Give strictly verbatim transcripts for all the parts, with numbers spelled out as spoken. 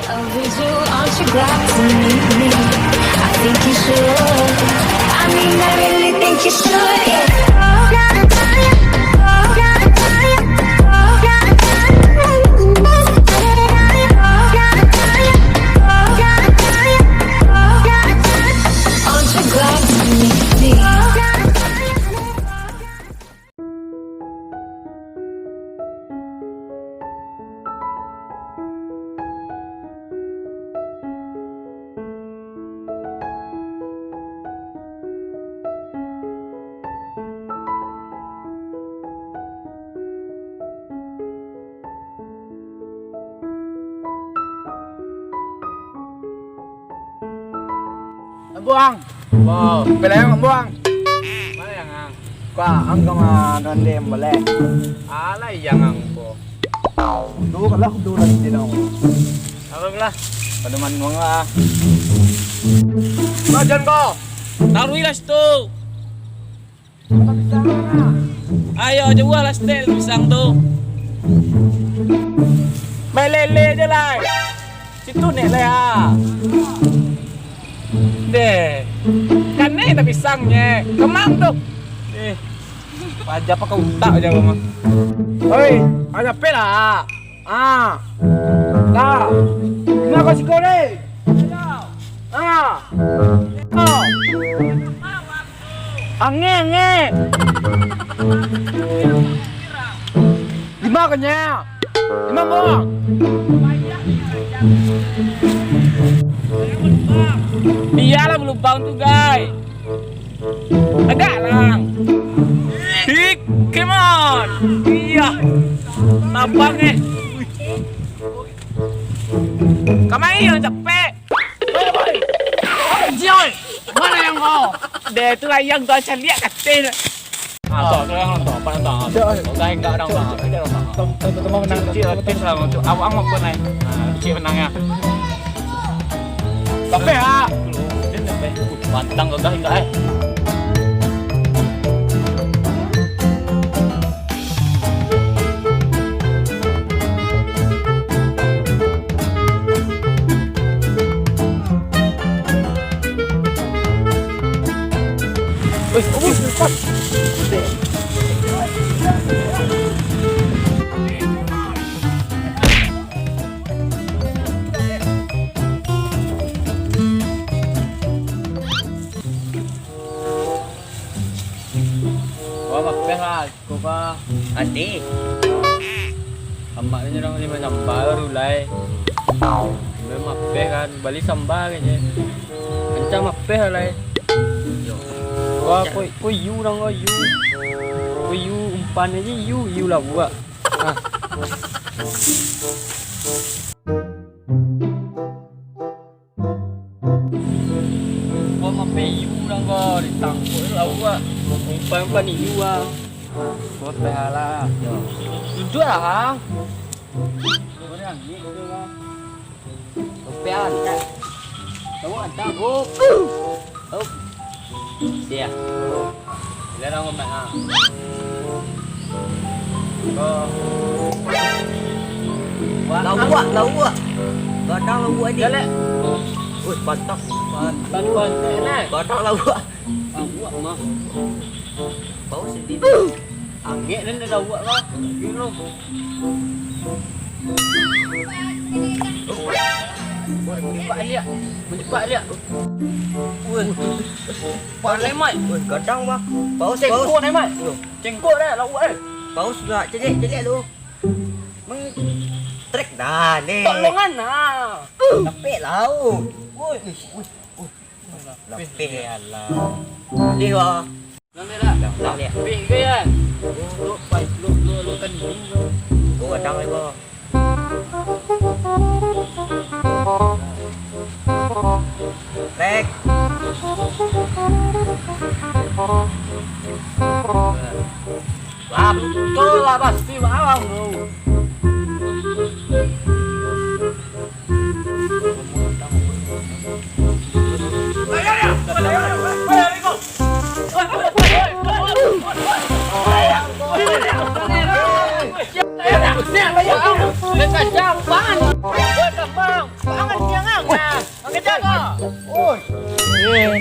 Overdue, aren't you glad to meet me? I think you should. I mean, I really think you should, yeah. Aren't you glad to meet me? Buang. Bo. Pelayang buang. Mana yang ang? Kau ang kama nonde boleh. Alah yang ang ko. Tu kalah tu lah di dong. Apa lah? Pada manuang lah. Bajan ko. Taruilah situ. Ayo, jauah lah setel pisang tu. Melele je lah. Situ nek lah. Deh. Kan ni tak pisangnye. Kemang tu. Eh. Aja pakai utak aja mah. Oi, aja pe lah. Ah. Dah. Ina kau siko ni. Ah. Ah. Angek, angek. Lima kenyang. Lima buang. Biarlah belubang tu, guys. Agak lang. Hik, come on. Iya. Tabang eh. Kamari yang capek. Oi, oi. Oi, Jion. Mana yang kau? Deh, tu layang kau caliak katil. Ah, tu, tu yang nonton, apa nonton? Dah enggak dong, bang. Kita dong, bang. Cik, cik lah untuk awak apa naik? Ah, cik menang ya. Tapi ha. Pantang gagah indak eh. Wih, wih, lepas. Wah, mapeh lah, kok ka. Ati. Amak ni urang lima samba baru lai. Memang mapeh kan, bali samba kayaknya. Ancak mapeh lah lai. Wah, koi, koi yu urang koi yu. Koi yu umpan aja yu, yu lah buat. Ah. Kau mape yu urang ko ditangkok tu awak. Umpan-umpan yu ah. Kau teh lah. Duduak lah. Kau ni angin tu lah. Kopian. Kamu ada. Up. Up. Sia. Lia dong, Mak, ah. Ko. Lauak, lauak. Gadang lauak ni. Jalek. Wih, pantak. Pan-, pan-, pan-, eh, nah. Gadang lauak. Lauak, mah. Bau sendiri. Angek dan ada lauak, mah. Gilo. Wah, menyepak liak. Menyepak liak. Wah. Pandai, Mat. Wah, gadang, Bang. Paus, paus. Cengkok, dai, Mat. Yo. Cengkok, dai, lauak, dai. Paus lah, celiak, celiak lu. Meng-, trek dah, ni. Tolongan, nah. Lapik, lau. Woi, woi, woi. Lapeh, alah. Alih, wah. Dah, dah, dah. Lapeh ke, ya? Lu, lu, lu, lu, lu kan ini, lu. Gua kadang, gua. Rek. Wah, betul lah, pasti bawang, bro.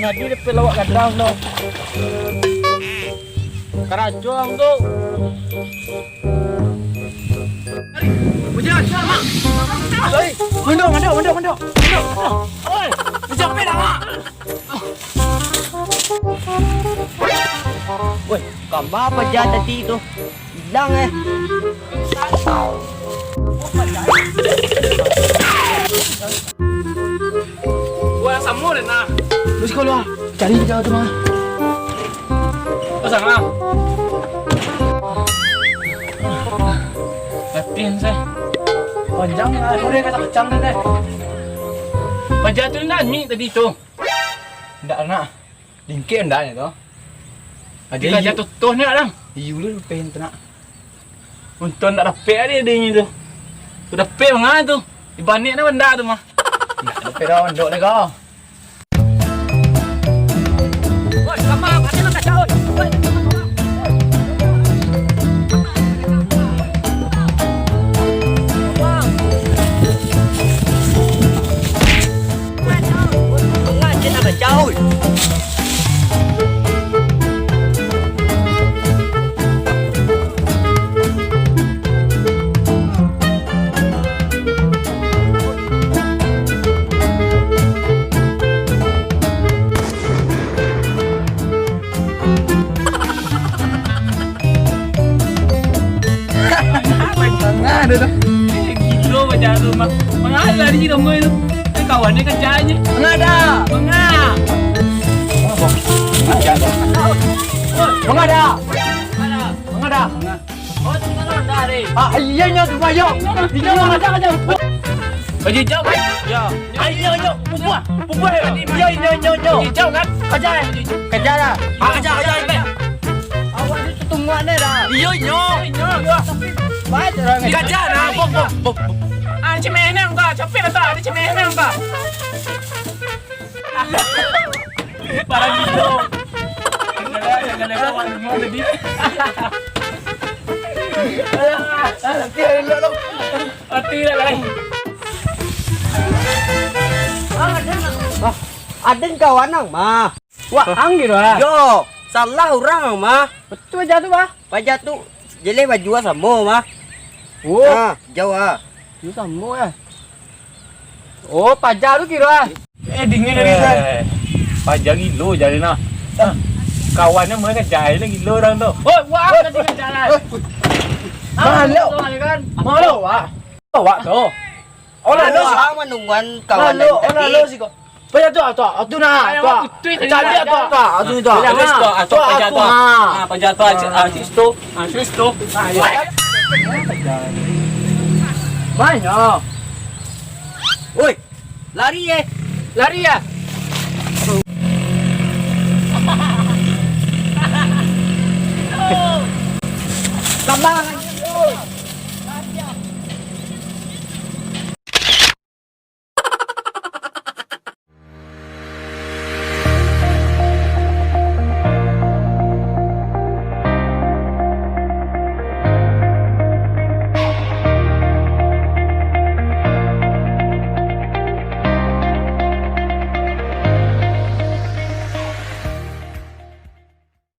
Jadi dapek lawak gadang tu. Karajo ang tu. Mandok, mandok, mandok, mandok. Oi, dijapek dah, Mak. Woi, kama paja tadi tu? Ilang, eh. Gua yang samo deh, nah. Lu siko lu, ah. Cari paja tu, mah. Pasang lah. Latihan, saya. Panjang lah, sore kacang-kacang deh. Paja tu nak ni tadi tu. Ndak nak. Lingkek ndak ni tu. Aja. Kita jatuh tuh ni, Dang. Iyo, lu pengen tu nak. Untung ndak dapek dia, dia ni tu. Tu dapek manga tu. Dibanik dah benda tu mah. Ndak dapek dah, ndok deh kau. Woi, kama, ada nak kacau. Woi. Manga dah tu. Eh, gilo macam tu, Mak. Manga lari ramai tu. Eh, kawan dia kejar je. Manga dah. Manga. Manga dah. Manga dah. Oh, tinggal dah, Ri. Ah, iya, iya, tu, Mak, yo. Iya, Mak, ada, ada. Baju hijau, kan? Ya. Ah, iya, iya. Pupuk, pupuk, ya. Iya, iya, iya, iya. Baju hijau, kan? Kaja, kaja lah. Ah, kaja, kaja, kaja. Awak ni tutungan ni dah. Iya, iya. Iya, iya. Tapi baik orang ni. Kaja lah, bom, bom, bom, bom. Ah, cemeh ni, enggak. Capek dah, tak? Ada cemeh ni, enggak? Parah gilo. Jangan, jangan lewat rumah tadi. Alah, alah, nanti elok tu. Mati lah, lai. Ah, aden kawan ang mah. Wah, ang gitu ah. Yo, salah urang ang mah. Betul aja tu, Bah. Paja tu jeleh baju ah samo mah. Oh. Nah, jauh ah. Itu samo ah. Oh, paja tu kira ah. Eh, dingin dari tu. Eh, paja gilo jadi nah. Ah, kawannya mulai kejar lah gilo orang tu. Oh, wah, tadi kejar lah. Malu. Malu, wah. Awak tu. Oh, lalu. Awak menungguan kawan lain tadi. Lalu, oh, lalu siko. Paja tu, tu, tu nah, tu. Cari tu, tu, tu, tu. Paja tu, tu, paja tu. Ah, paja tu, ah, situ. Ah, situ. Ah, ya. Banyak. Woi, lari, eh. Lari, ya? Gampang.